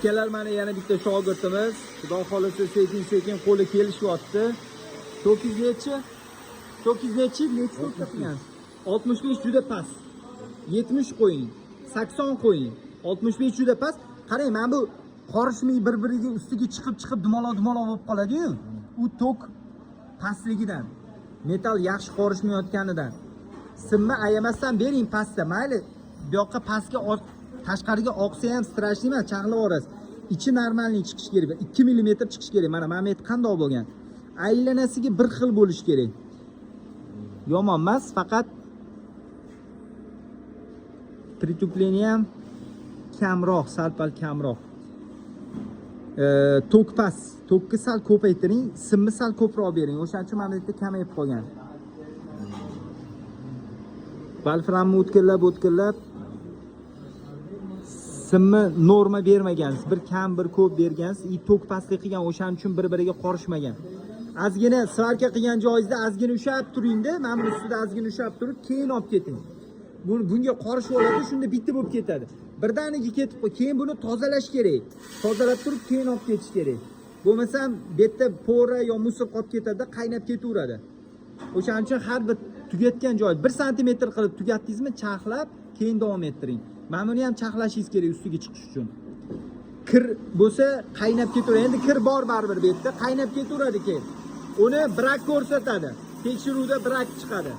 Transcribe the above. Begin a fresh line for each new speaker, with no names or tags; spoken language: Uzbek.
Akalar, mana yana bitta shogirdimiz. Xudo xohlasa, sekin sekin qo'li kelishyapti. To'qqiz nechi? To'qqiz nechi? Nechi to'kka qilgan? 65 juda past. 70 qo'ying. 80 qo'ying. 65 juda past. Qarang, mana bu qorishmay bir-biriga ustiga chiqib chiqib dumaloq dumaloq bo'lib qoladi-yu. U tok pastligidan. Metal yaxshi qorishmayotganidan. Simni ayamasdan bering pastda, mayli. Bu yoqqa pastga tashqariga oqsa ham страшный emas, charxlab yuborasiz. Ichi нормальный chiqishi kerak. 2 mm chiqishi kerak. Mana bu yerda qandoq bo'lgan. Aylanasiga bir xil bo'lishi kerak. Yomon emas, faqat притупление ham kamroq, sal-pal kamroq. Tok past. Tokki sal ko'paytiring, simni sal ko'proq bering. O'shaning uchun mana bu yerda kamayib qolgan. Volframni o'tkirlab o'tkirlab simni norma bermagansiz. Bir kam, bir ko'p bergansiz. И tok pastlik qilgan, o'shaning uchun bir-biriga qorishmagan. Ozgina svarka qilgan joyingizda ozgina ushlab turingda, mana buni ustida ozgina ushlab turib, keyin olib keting. Bunga qorishib oladi, shunda bitta bo'lib ketadi. Birdaniga ketib, keyin buni tozalash kerak. Tozalab turib, keyin olib ketish kerak. Bo'lmasam bu yerda пора yo мусор qolib ketadi, qaynab ketaveradi. O'shaning uchun har bir tugatgan joy 1 santimetr qilib tugatdingizmi, charxlab, keyin davom ettiring. Mana buni ham charxlashingiz kerak ustiga chiqish uchun. Kir bo'lsa, qaynab ketaveradi. Endi kir bor baribir bu yerda, qaynab ketaveradi keyin. Uni брак ko'rsatadi. Tekshiruvda брак chiqadi.